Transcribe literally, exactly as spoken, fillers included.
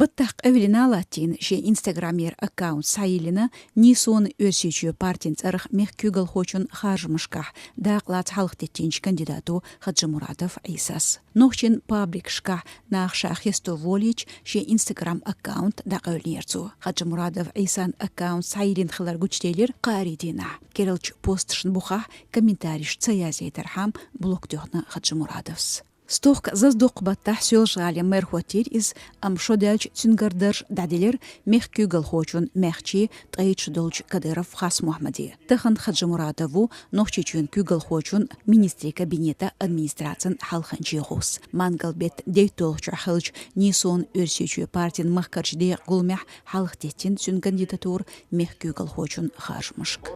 Оттахь къевлина латтийна шен Instagram-ера аккаунт схьайиллина нийсонан Оьрсийчоь партин цӀарах мехкан куьйгалхочун харжамашкахь дакъа лаца хьалхатеттинчу кандидато Хаджимурадов Ӏийсас. Нохчийн пабликашкахь наха ша хесто волийча, шен Instagram аккаунт дӀакъевлинера цо. Хаджимурадов Ӏийсан аккаунт схьайиллина хилар гучуделира кхаарин дийнахь. Керлачу посташна бухахь комментареш ца язъяйтархьама блок тоьхна Хаджимурадовс. Стохка зазадоккху баттахь Соьлжа-ГӀалин мэр хӀоттийра иза, амма шо даьлча цуьнгара дарж дӀаделира мехкан куьйгалхочун маьхчи, ткъе итт шо долчу Кадыров Хасмохьмади. Тахана Хаджимурадов ву Нохчийчоьнан куьйгалхочун министрийн кабинетан администрацин хьалханчийн гӀусс. Мангал-беттан дейтталгӀачохь хиллачу нийсонан Оьрсийчоь партин махкарчу декъан гуламехь хьалхатеттина цуьнан кандидатура мехкан куьйгалхочун харжамашка.